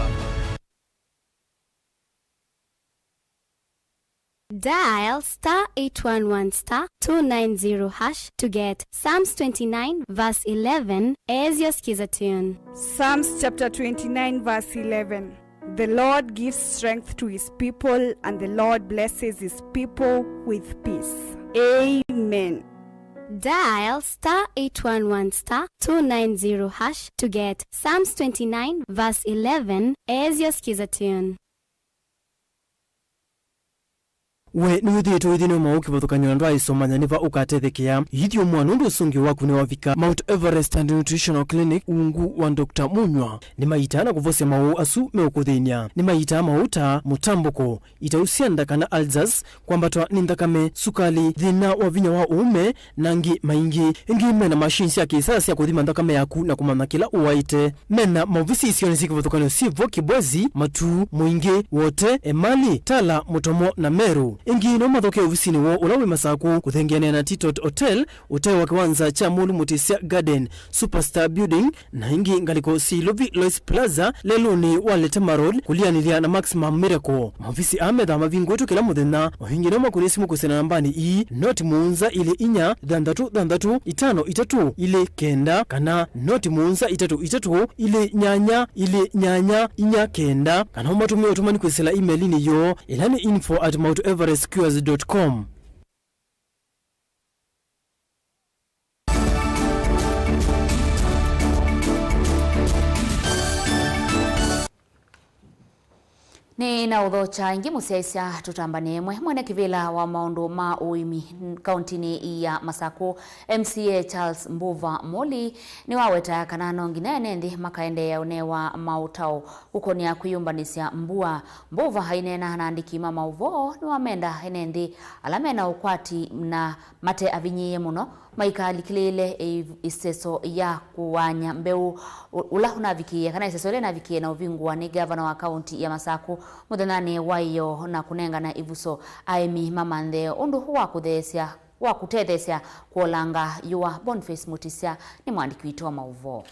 Dial star eight one one star two nine zero hash to get Psalms twenty-nine verse eleven as your Skiza tune. Psalms chapter twenty-nine verse eleven. The Lord gives strength to his people, and the Lord blesses his people with peace. Amen. Dial star eight one one star two nine zero hash to get Psalms twenty-nine verse eleven as your Skiza tune. We nĩwĩthĩĩtwe wĩthĩnĩ wa maũũ kĩvathũkany'o na ndwaaĩsomanya nĩ va ũkatethekea? Ithyũmũa nũndũ ũsũngĩo waku nĩwavika. Mount Everest and Nutritional Clinic, ungu wa Doctor Munywa, nĩmaitaa na kũvosya maũũ asu meũkũthĩny'a. Nĩmaitaa maũũ ta mũtambũko, itau sya nda kana ulcers, kwambatwa nĩ nthakame, sukali, thĩna wa vinya wa ũũme, na angĩ maingĩ. Ĩngĩ mena machine sya kĩsaa sya kũthima nthakame yaku na kũmanya kĩla ũwaĩte. Mena maovisi isionĩ syĩ kĩvathũkany'o syĩ vo Kibwezi, Matuu, Mũingĩ, Wote, Emali, Tala, Mũtomo, na Meru. Ĩngĩ no mathokee ovisinĩ woo ũla wĩ Masakũ, kũthengeanĩa na Titot Hotel, ũtee wa kĩwanza kya Mũlũ Mũtĩsya Garden, Superstar Building, na ĩngĩ ngalĩko syĩ Ilovi Lois Plaza, lelũnĩ wa Letema Road, kũlianĩlya na Maximum Miracle. Maovisi aa methaa mavingũĩtwe kĩla mũthenya. O ĩngĩ no makũnĩe simũ kwĩsĩla nambanĩ ii, noti mũonza ilĩ inya, thanthatũ thanthatũ, itano itatũ, ilĩ kenda, kana noti mũonza itatũ itatũ, ilĩ nyanya, ilĩ nyanya, inya kenda, kana ũmatũmĩe ũtũmani kwĩsĩla email-inĩ yoo, ĩla nĩ info at mount everest cures dot com. Nĩ na ũthokya ĩngĩ mũsyaĩĩsya tũtambane ĩmwe. Mwene kĩvĩla wa maũndũ ma ũĩmi kaũntĩnĩ ya Masakũ, M C A Charles Mbuva Muli, nĩwaweta kana no nginya ene nthĩ makaendeea ũnewa maũtao ũkonĩa kwĩyũmbanĩsya mbua. Mbuva aineena na andĩki ma maũvoo nĩwamenda ene nthĩ ala mena ũkwati na mate avinyĩĩe mũno maikalikĩlĩĩle ĩ-, ĩseso ya kũwany'a mbeũ ũ-, ũla ũnavikĩĩe, kana ĩseso ĩla ĩnavikĩĩe na ũvingũwa nĩ ngavana wa kaũnti ya Masakũ mũthenyanĩ wa ĩyoo na kũnengana ĩvuso aĩmi mamanthe ũndũ wa kũtheesya wa kũtetheesya kũolanga yũa. Boniface Mutisya nĩ mwandĩki witũ wa maũvoo.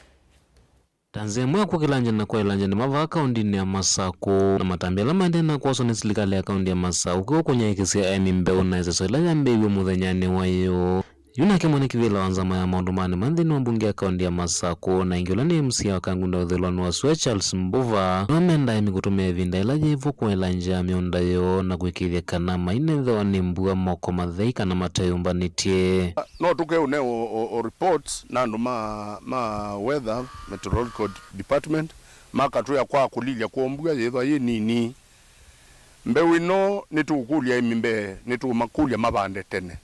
Ta nzĩa ĩmwe ya kũkĩlangya na kwaĩlangya nĩma vaa kaũndĩnĩ ya Masakũ, na matambya ala maendee na kwoswa nĩ silikalĩ ya kaũndĩ ya Masakũ kũkũnyaĩĩkĩsya aĩmi mbeũ na ĩseso ĩla yambĩĩw'e mũthenyanĩ wa ĩyoo. Yu nake mwene kĩvĩla wa nzama ya maũndũ ma nĩma nthĩnĩ wa mbunge ya kaũndĩ ya Masakũ, na ĩngĩ ũla nĩ M C A wa Kangunda ũthũĩlwanĩ wa Sue Charles Mbuva, nĩwamenda aĩmi kũtũmĩa ĩvinda yĩla yĩ vo kũelangya mĩũnda yoo na kũĩkĩĩthya kana mainethĩwa nĩ mbua moko mathei kana mateyũmbanĩtye. No tũkeũne o, o, o reports na andũ ma, ma weather, meteorological department, makatwĩa kwa kũlilya kwoo mbua yĩthwa yĩ nini. Mbeũ ĩno nĩtũkũlya aĩmi mbee, nĩtũkũmakũlya mavande tene.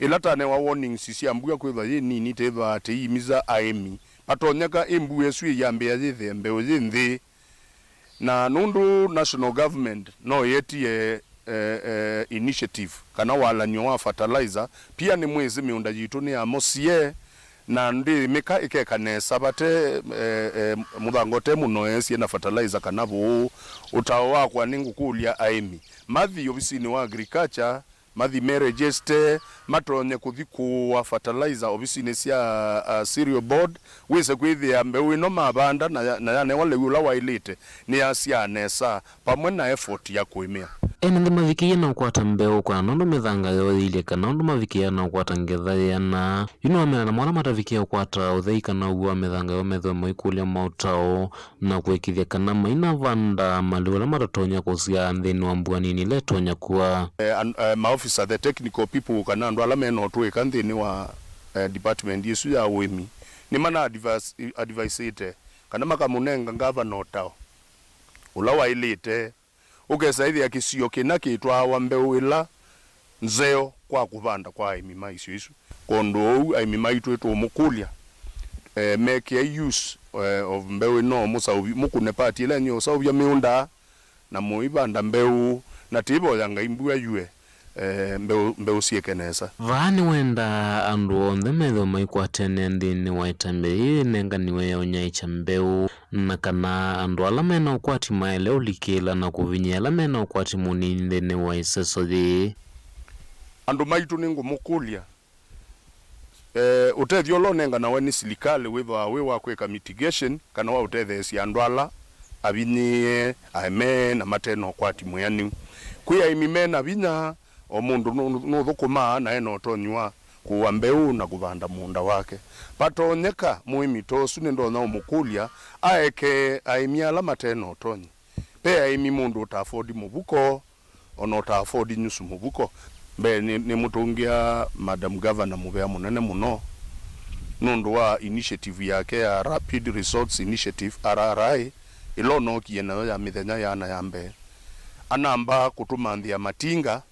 Ĩla tanewa warnings sya mbua kwĩthwa yĩ nini, tĩthwaa tĩiimisa aĩmi vatonyeka ĩ mbua ĩsu ĩyambĩĩa yĩthĩe mbeũ yĩ nthĩ. Na nũndũ national government no yetie, eh, eh, initiative kana walany'o wa fertilizer, pia nĩmwĩsĩ mĩũnda yitũ nĩ ya mosie, na ndĩmĩka ĩkeka nesa vate, eh, eh, mũthanga ũte mũnoeesye na fertilizer kana vũũ. Ũtao wakwa nĩ ngũkũlya aĩmi mathi ovisinĩ wa agriculture, mathi me register, matonye kũthi kũũa fertilizer ovisinĩ sya, uh, cereal board, wĩse kwĩthĩa mbeũ ĩno mavanda na ya-, na yanewa lĩu ũla waĩlĩte nĩyasyaa nesa, vamwe na effort ya kũĩmĩa. Ene nthĩ mavikĩie na ũkwata mbeũ kwa nũndũ mĩthanga yoo yĩilye kana ũndũ mavikĩaa na ũkwata ngetha yĩana. Yu nĩwamena na mola matavikĩe ũkwata ũthei kana ũw'o wa mĩthanga yoo methĩwe maikũlya maũtao na kũĩkĩĩthya kana mainavanda malĩu ala matatonya kũsyaa nthĩnĩ wa mbua nini ĩla ĩtonya kũa. Eh, an-, eh, maofisa, the technical people, kana andũ ala mena ũtũĩka nthĩnĩ wa, eh, department ĩsu ya ũĩmi, nĩmana advise-, adviseĩte kana makamũnenga ngavana ũtao ũla waĩlĩte. Ũkesa ĩthĩa kĩsio kĩna kĩtwaawa mbeũ ĩla nzeo kwa kũvanda kwa aĩmi ma isio isu. Kwondũ ũu, aĩmi maitũ tũũmũkũlya, eh, mekĩe use, eh, of mbeũ ĩno mũsaũvi-, mũkũne part ĩla nĩ ũsaũvya mĩũnda, na mũivanda mbeũ, na tĩvoya Ngai mbua yue, eh, mbeũ, mbeũ syĩke nesa. Vaa nĩwendaa andũ onthe methĩwe maikwatene nthĩnĩ wa ĩtambya yĩĩ ĩnenganiwe ya ũnyaĩĩkya mbeũ. Na kana andũ ala mena ũkwati maĩle ũlikĩla na kũvinyĩa ala mena ũkwati mũnini nthĩnĩ wa ĩseso yĩĩ. Andũ maitũ nĩngũmũkũlya, eh, ũtethyo ũla ũnenganawa nĩ silikalĩ wĩthĩawa wĩ wa kwĩka mitigation kana wa ũtetheesya andũ ala avinyĩĩe, aemee, na mate na ũkwati mwĩanĩu. Kwĩ aĩmi me na vinya, o mũndũ nũ-, nũthũkũmaa na e na ũtonyi wa kũũa mbeũ na kũvanda mũũnda wake. Vatonyeka, mũĩmi ta ũsu nĩndonya ũmũkũlya aekee aĩmi ala mate na ũtonyi. Ve aĩmi mũndũ ũta afford mũvuko, o na ũta afford nyusu mũvuko. Mbee nĩ, nĩmũtũngĩa Madam Governor mũvea mũnene mũno nũndũ wa initiative yake ya Rapid Resource Initiative, R R I, ĩla ũnookie nayo ya mĩthenya yĩana ya mbee. Anamba kũtũmanthĩa matinga,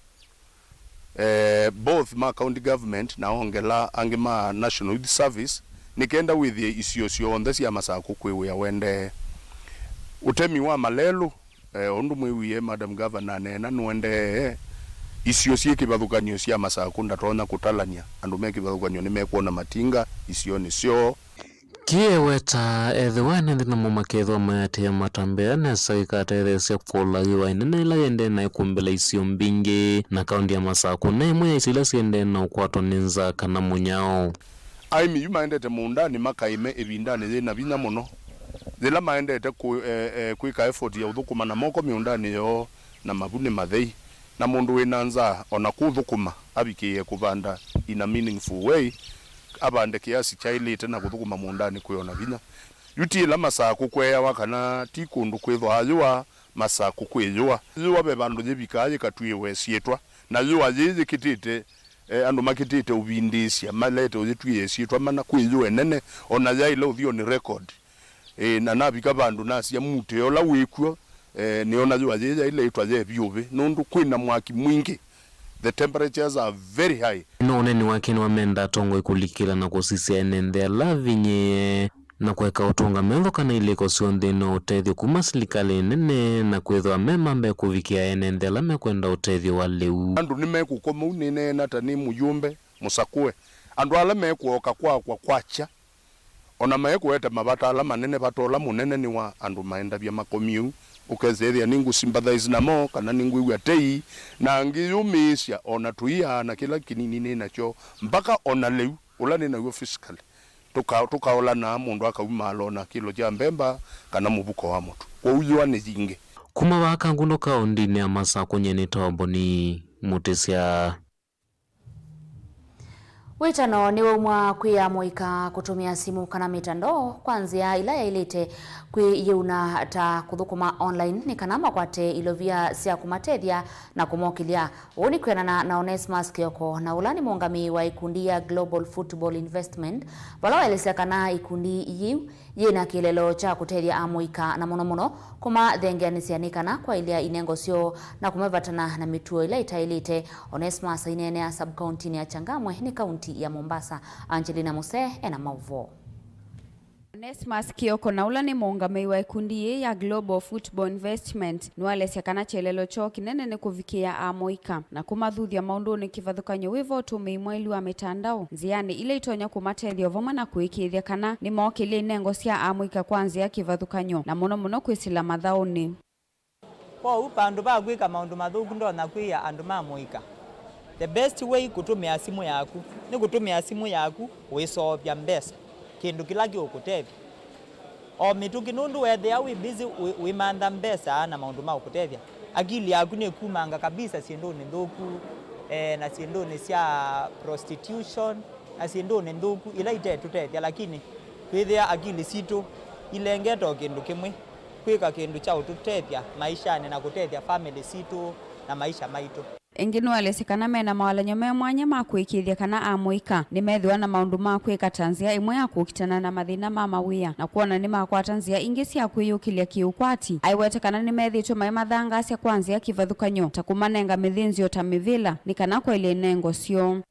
eh, both ma county government na ongela angĩ ma National Youth Service, nĩ kenda wĩthĩe isio syonthe sya Masakũ kwĩ wĩa ũendee. Ũtemi wa malelũ, eh, ũndũ mwĩwie Madam Governor aneena nũendee, isio syĩ kĩvathũkany'o sya Masakũ ndatonya kũtalany'a. Andũ me kĩvathũkany'o nĩmekwona matinga isionĩ syoo. Kĩeweta, ethĩwa ene nthĩ namo makethĩwa mayatĩĩa matambya nesa ĩkatetheesya kũla yũa ĩnene ĩla yĩendee na ĩkũmbĩla isio mbingĩ, na kaũndĩ ya Masakũ ne ĩmwe ya isio ila syĩendee na ũkwatwa nĩ nzaa kana mũnyao. Aĩmi yu maendete mũũndanĩ makaĩme ĩvindanĩ yĩ na vinya mũno, yĩla maendete kũ-, e, e, kwĩka effort ya ũthũkũma na moko mĩũndanĩ yoo na mavu nĩ mathei. Na mũndũ wĩ na nzaa o na kũthũkũma avikĩĩe kũvanda in a meaningful way, avande kĩasi kyaĩlĩte na kũthũkũma mũũndanĩ kwĩ o na vinya. Yu ti ĩla Masakũ kweeawa kana ti kũndũ kwĩthwaa yũa, Masakũ kwĩ yũa. Yũa ve vandũ yĩvikaa yĩkatw'ĩĩwa ĩsyĩtwa, na yũa yĩĩ yĩkĩtĩte, eh, andũ makĩtĩte ũvindĩĩsya malete ũyĩtw'ĩĩa ĩsyĩtwa mana kwĩ yũa ĩnene, o na yaĩle ũthiũnĩ record. Ĩĩ, na navika vandũ nasya mũtĩ ũla wĩ kw'o, eh, nĩona yũa yĩĩ yaĩle ĩtwa ye vyũvĩ, nũndũ kwĩ na mwaki mwingĩ. The temperatures are very high. No ũneeni wake nĩwamenda atongoi kũlikĩla na kũsisya ene nthĩ ala avinyĩĩe, na kũeka ũtũnga metho kana ilĩko syonthe no ũtethyo kuma silikalĩ nene, na kwĩthĩwa me ma mbee kũvikĩa ene nthĩ ala mekwenda ũtethyo wa lĩu. Andũ nĩmekũkoma ũu nĩneena ta nĩ mũyũmbe mũsakũe. Andũ ala mekũoka kwakwa kwakya, o na maikũete mavata ala manene, vata ũla mũnene nĩ wa andũ maendavya makomie ũu, Ũkesethĩa nĩngũ sympathize namo, kana nĩngwĩw'a tei, na ngĩyũmĩĩsya o na tũia na kĩla kĩnini nĩ nakyo, mpaka o na lĩu ũla nĩ naw'o physically, tũka-, tũkaolana, mũndũ akaumaala o na kĩlo kya mbemba kana mũvuko wa mũtu. Kwoou yũa nĩ yingĩ. Kuma vaa Kangundo kaũndĩnĩ ya Masakũ, nyie nĩ Toboni Mũtĩsya. Wĩtano nĩwaumwa kwĩ amũika kũtũmĩa simũ kana mĩtandao kwa nzĩa ĩla yaĩlĩte kwĩyĩuna ta kũthũkũma online nĩ kana makwate ilovia sya kũmatethya na kũmokĩlya. Ũu nĩ kwĩanana na Onesmus Kioko, na ũla nĩ mũũngamĩi wa ĩkundi ya Global Football Investment, vala waelesya kana ĩkundi yĩu yĩ na kĩeleelo kya kũtethya amũika na mũno mũno kũmathengeanĩsya nĩ kana kwaĩlya inengo syoo na kũmevatana na mĩtuo ĩla ĩtaĩlĩte. Onesmus aineenea sub-kauntinĩ ya Changamwe nĩ kaunti ya Mombasa. Angelina Musee ena maũvoo. Onesmus Kioko, na ũla nĩ mũũngamĩi wa ĩkundi yĩĩ ya Global Football Investment, nĩwaelesya kana kĩeleelo kyoo kĩnene nĩ kũvikĩĩa amũika na kũmathuthya maũndũnĩ kĩvathũkany'o wĩvo ũtũmĩi mwaĩlu wa mĩtandao, nzĩanĩ ila itonya kũmatethya o vamwe na kũĩkĩĩthya kana nĩmookĩlya inengo sya amũika kwa nzĩa kĩvathũkany'o, na mũno mũno kwĩsĩla mathaũnĩ. Kwoou, vandũ va kwĩka maũndũ mathũku, ndonya kwĩa andũ ma mũika, the best way kũtũmĩa simũ yaku nĩ kũtũmĩa simũ yaku ũiseũvya mbesa, kĩndũ kĩla kĩũkũtethya. O mĩtũkĩ, nũndũ weethĩa wĩ busy wĩ-, wĩmantha mbesa na maũndũ ma ũkũtethya, akili yaku nĩkumanga kabisa syĩndũnĩ nthũku, eh, na syĩndũnĩ sya prostitution, na syĩndũnĩ nthũku ila itetũtethya, lakini twĩthĩa akili sitũ ilengete o kĩndũ kĩmwe, kwĩka kĩndũ kya ũtũtethya maishanĩ na kũtethya family sitũ na maisha maitũ. Ĩngĩ nĩwaelesye kana mena mawalany'o me mwanya ma kũĩkĩĩthya kana amũika nĩmethĩwa na maũndũ ma kwĩka ta nzĩa ĩmwe ya kũkitana na mathĩna ma mawĩa na kwona nĩmakwata nzĩa ingĩ sya kwĩyũkĩlya kĩ-ũkwati. Aiwete kana nĩmethĩĩtwe maimathangaasya kwa nzĩa kĩvathũkany'o ta kũmanenga mĩthĩnzĩo ta mĩvĩla nĩ kana kwaĩlya inengo syoo.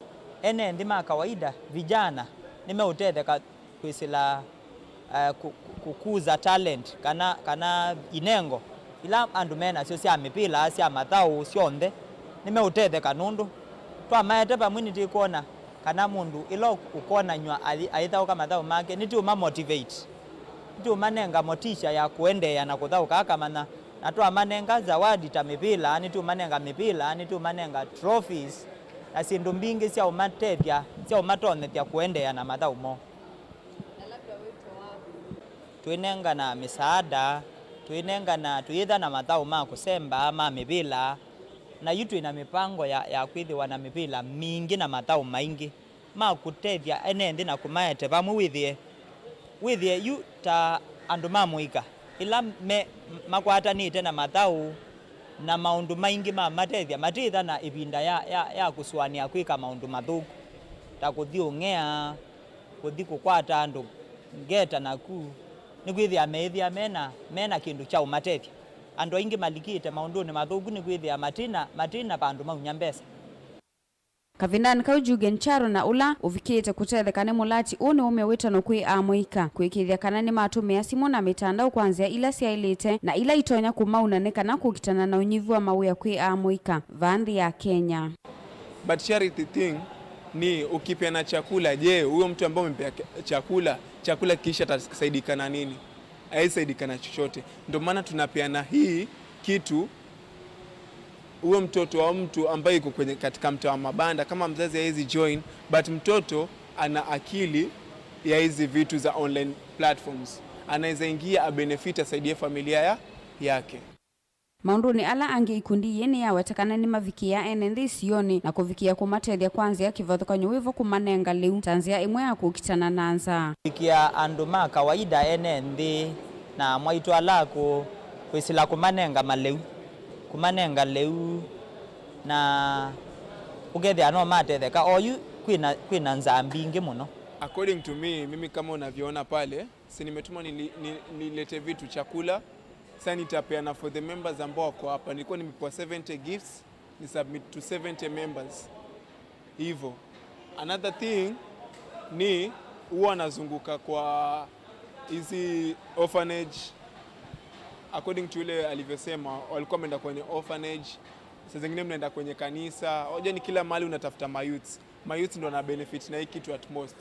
Ene nthĩ ma kawaida, vijana, nĩmeũtetheka kwĩsĩla, eh, kũ-, kũ-, kũkuza talent kana, kana inengo ila andũ me nasyo sya mĩvĩla, sya mathaũ, syonthe, nĩmeũtetheka nũndũ twamaete vamwe nĩtĩkwona kana mũndũ ĩla ũkonany'a ayĩ-, ayĩthaũka mathaũ make, nĩtĩũma motivate, nĩtĩũmanenga motisha ya kũendeea na kũthaũka akamanya, na twamanenga zawadi ta mĩvĩla, nĩtĩũmanenga mĩvĩla, nĩtĩũmanenga trophies, na syĩndũ mbingĩ sya ũmatethya, sya ũmatonyethya kũendeea na mathaũ moo. Twĩnengana mĩsaada, twĩnengana, twĩyĩtha na mathaũ ma kũsemba, ma mĩvĩla, na yu twĩ na mĩvango ya, ya kwĩthĩwa na mĩvĩla mingĩ na mathaũ maingĩ ma kũtethya ene nthĩ na kũmaete vamwe. Wĩthĩe, wĩthĩe yu ta andũ ma mũika, ĩla me, makwatanĩte na mathaũ na maũndũ maingĩ ma matethya, matĩĩtha na ĩvinda ya, ya, ya kũsũanĩa kwĩka maũndũ mathũku, ta kũthi ũng'ea, kũthi kũkwata andũ ngeta naku, nĩkwĩthĩa meĩthĩa mena, mena kĩndũ kya ũmatethya. Andũ aingĩ malikĩte maũndũnĩ mathũku nĩkwĩthĩa matina, matina vandũ maunya mbesa. Kavindanĩ kau, Jürgen Charo, na ũla ũvikĩĩte kũtetheka nĩ mũlati ũũ, nĩwaumya wĩtano kwĩ amũika kũĩkĩĩthya kana nĩmatũmĩa simũ na mĩtandao kwa nzĩa ila syaĩlĩte na ila itonya kũmauna nĩ kana kũkitana na ũnyivu wa mawĩa kwĩ amũika vaa nthĩ ya Kenya. But charity thing ni ukipeana chakula, je, huyo mtu ambaye umempea ke-, chakula, chakula kiisha atasaidika na nini? Haisaidika na chochote. Ndio maana tunapeana hii kitu, huyo mtoto wa mtu ambaye yuko kwenye, katika mtaa wa mabanda, kama mzazi hawezi join, but mtoto ana akili ya hizi vitu za online platforms. Anaweza ingia, abenefit, asaidie familia ya, yake. Maũndũnĩ ala angĩ, ikundi yĩĩ nĩyaweta kana nĩmavikĩĩa ene nthĩ isionĩ na kũvikĩĩa kũmatethya kwa nzĩa kĩvathũkany'o wĩvo kũmanenga lĩu ta nzĩa ĩmwe ya kũkitana na nzaa. Kũvikĩa andũ ma kawaida ene nthĩ na mwaitũ ala akũũ, kwĩsĩla kũmanenga malĩu, kũmanenga lĩu, na ũkethĩa no matetheka. Oyu kwĩna, kwĩna nzaa mbingĩ mũno. According to me, mimi kama unavyoona pale, si nimetumwa nili-, ni-, nilete vitu, chakula. Sasa nitapeana for the members ambao wako hapa. Nilikuwa nimepewa seventy gifts, ni submit to seventy members. Hivyo. Another thing ni huwa nazunguka kwa hizi orphanage. According to yule alivyosema, walikuwa wameenda kwenye orphanage. Saa zingine mnaenda kwenye kanisa. Unajua ni kila mahali unatafuta mayouths. Mayouths ndo wana benefit na hii kitu at most.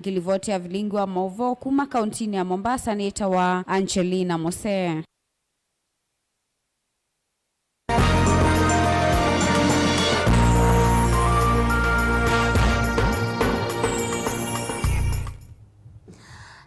Ngĩlivoti ya vilingi wa maũvoo kuma kauntinĩ ya Mombasa nĩtawa Angelina Mose.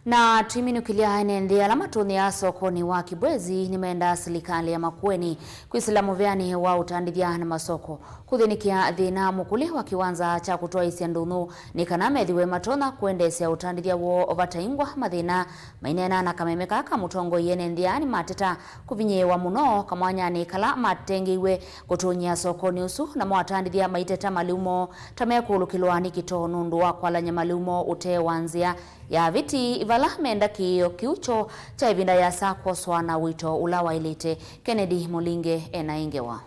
Na tũiminũkĩlya ene nthĩ ala matũnĩaa sokonĩ wa Kibwezi nĩmendaa silikalĩ ya Makueni kwĩsĩla mũveanĩ wa ũtandĩthya na masoko kũthĩnĩkĩa thĩna mũkũlĩ wa kĩwanza kya kũtwaĩsya ndũnyũ nĩ kana methĩwe matonya kũendeesya ũtandĩthya woo vataingwa mathĩna. Maineena na kameme kaa ka mũtongoi, ene nthĩ aa nĩmateta kũvinyĩĩwa mũno kamwanyanĩ kala matengeiwe kũtũnyĩa sokonĩ ũsu, namo atandĩthya maiteta malĩu moo ta mekũũlũkĩlwa nĩ kĩtoo nũndũ wa kwalany'a malĩu moo ũtee wa nzĩa ya viti vala menda kĩĩo kĩu kyoo kya ĩvinda yĩasa kwoswa na ũito ũla waĩlĩte. Kennedy Mũlinge ena ĩ ngewa.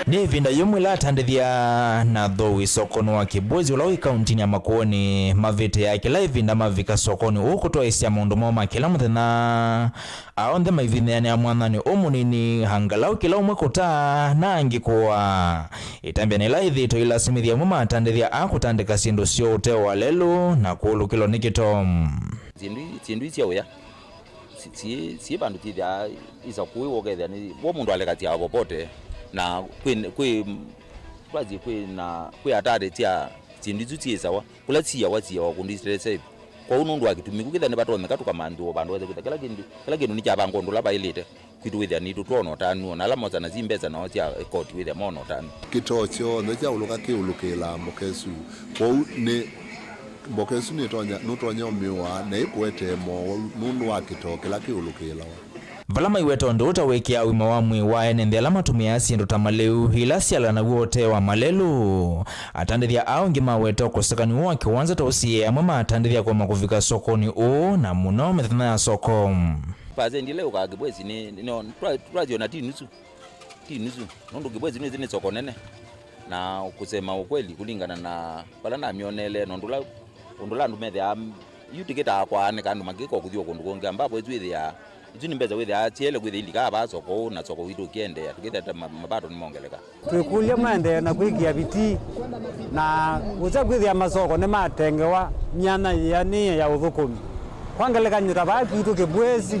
Nĩ ĩvinda yĩmwe ĩla atandĩthya na athooĩ sokonĩ wa Kibwezi ũla wĩ kauntinĩ ya Makueni mavĩtĩaa kĩla ĩvinda mavika sokonĩ ũũ kũtwaĩsya maũndũ moo ma kĩla mũthenya. Aa onthe maivinyanĩa mwanyanĩ ũũ mũnini, angalau kĩla ũmwe kũtaa na angĩ kũaa. Ĩtambya nĩ ĩla ĩthĩĩtwe ĩlasimĩthya amwe ma atandĩthya aa kũtandĩka syĩndũ syoo ũtee wa lelũ na kũũlũkĩlwa nĩ kĩtoo. Syĩndũ i-, syĩndũ ii sya ũya si-, si-, syĩ vandũ syĩthĩaa isa kũĩ wokethĩa nĩ vo mũndũ alekasya popote, na kwĩ, kwĩ, twasie kwĩ na, kwĩ atari sya syĩndũ isu syĩ sawa. Kũla siawa, siawa kũndũ ite safe. Kwoou nũndũ wa kĩtumi kĩu kĩthĩa nĩvatonyeka tũkamanthiwa vandũ wese kwĩtha kĩla kĩndũ, kĩla kĩndũ nĩkyavangwa ũndũ ũla vaĩlĩte. Kwitũ wĩthĩa nitũ twona ũtanu, ona ala mosana si mbesa nao sya koti wĩthĩa mona ũtanu. Kĩtoo kyonthe kyaũlũka kĩũlũkĩĩlaa mboka ĩsu. Kwoou nĩ mboka ĩsu nĩtonya, nũtonya ũmĩũa na ĩkũetee mowau nũndũ wa kĩtoo kĩla kĩũlũkĩĩlawa. Vala maiweta ũndũ ũũ ta wĩkĩaa ũima wa mwĩĩ wa ene nthĩ ala matũmĩaa syĩndũ ta malĩu ila syalanaw'a ũtee wa malelũ, atandĩthya aa ũngĩ maweta ũkosekani ũũ wa kĩwanza ta ũsiĩĩe amwe ma atandĩthya kũema kũvika sokonĩ ũũ, na mũno mĩthenya ya soko. Pasendi ĩla yũkaa Kibwezi nĩ, nĩ, nĩ, twa-, twasyona ti nusu, ti nusu, nũndũ Kibwezi nĩsĩ nĩ soko nene, na kusema ukweli, kũlingana na vala namyoneele, na ũndũ ũla, ũndũ ũla andũ methĩaa, yu tikĩtaa kwaanĩka andũ makĩka kũthi o kũndũ kũngĩ, ambapo ĩsu ĩthĩaa, isu nĩ mbesa wĩthĩaa syaĩle kwĩthĩa ilikaa vaa soko ũũ, na soko witũ ũkĩendeea, tũkĩthĩa ta ma-, mapato nĩmongeleka. Twĩkũlya maendee na kwĩkĩa vitii na ũsya kwĩthĩa masoko nĩmatengewa myanya yĩanĩe ya ũthũkũmi. Kwa ngelekany'o, ta vaa kwitũ Kĩbwezi,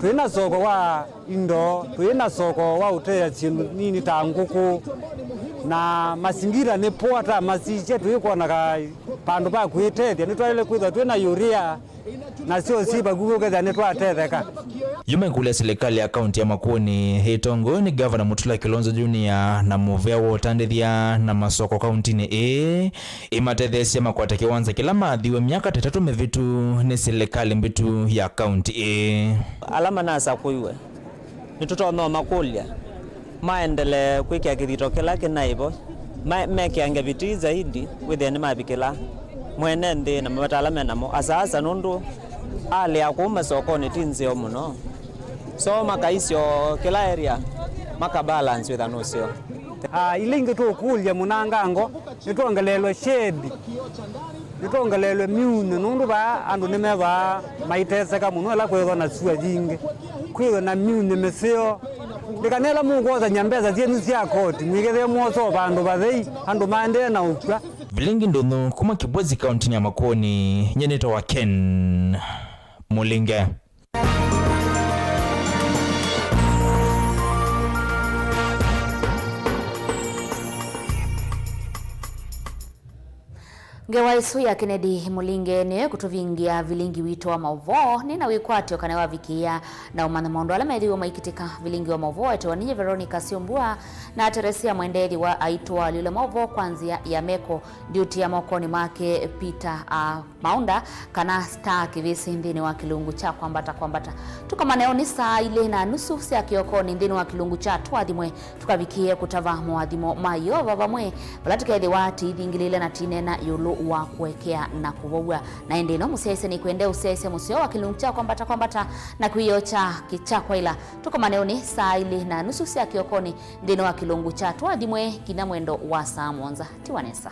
twĩ na soko wa indo, twĩ na soko wa ũteea syĩndũ nini ta ngũkũ, na masingira nĩ poa ta masisye, tũikwonaga vandũ va kwĩtethya. Nĩtwaĩle kwĩthwa twĩ na urea, nasyo syĩ vakuvĩ ũkethĩa nĩtwatetheka. Yu maikũlya silikalĩ ya kaunti ya Makueni ĩtongoew'e nĩ Gavana Mutula Kilonzo Junior na mũvea wa ũtandĩthya na masoko kauntinĩ ĩĩ ĩmatetheesye makwate kĩwanza kĩla maathiwe myaka ta ĩtatũ mĩvĩtu nĩ silikalĩ mbĩtu ya kaunti ĩĩ. Ala manasakũiwe nĩtũtonya ũmakũlya maendelee kwĩkĩa kĩthito kĩla kĩnaĩ vo, ma-, mekĩange vitii zaidi wĩthĩe nĩmavikĩla mwene nthĩ na mavata ala me namo, asaasa nũndũ alea kũu masokonĩ ti nzeo mũno. So makaisyo kĩla area makabalance wĩtha nũseo. Ah, ila ingĩ tũkũlya mũnangango nĩtwongeleelwe shade. Nĩtwongeleelwe myunĩ nũndũ vaa andũ nĩmethwaa maiteseka mũno ĩla kwĩthwa na sua yingĩ, kwĩthwe na myunĩ mĩseo. Ndĩkana ĩla mũkwosany'a mbesa syenyu sya koti, mwĩkethĩe mwosa o vandũ vathei, andũ maendee na ũkw'a. Vilingi ndũnyũ kuma Kibwezi kauntinĩ ya Makueni, nyie nĩtawa Ken Mũlinge. Ngewa ĩsu ya Kennedy Mũlinge nĩyo ĩkũtũvingĩa vilingi witũ wa maũvoo. Nĩ na wĩkwatyo kana wavikĩĩa na ũmanya maũndũ ala methĩiwe maikĩtĩka. Vilingi wa maũvoo etewa ninyie Veronica Syombua na Teresia Mwendeethi wa aitũ wa alyũla maũvoo kwa nzĩa ya meko. Ndiũtia mokonĩ make Peter a Maunda kana Star Kĩvĩsĩ nthĩnĩ wa kĩlungu kya kwambata kwambata. Tũkomane ũnĩ saa ilĩ na nusu sya kĩokonĩ nthĩnĩ wa kĩlungu kya Tũathimwe, tũkavikĩe kũtava moathimo ma Yeova vamwe, vala tũkethĩwa tĩithingĩlĩĩle na tĩneena ĩũlũ wa kũekea na kũvow'a. Na ĩndĩ ĩno mũsyaĩĩsya nĩkwende ũsyaĩĩsya mũseo wa kĩlungu kya kwambata kwambata na kwĩoo kya kĩ kya kwaĩla. Tũkomane ũnĩ saa ilĩ na nusu sya kĩokonĩ nthĩnĩ wa kĩlungu kya Tũathimwe kinya mwendo wa saa mũonza. Tiwa nesa.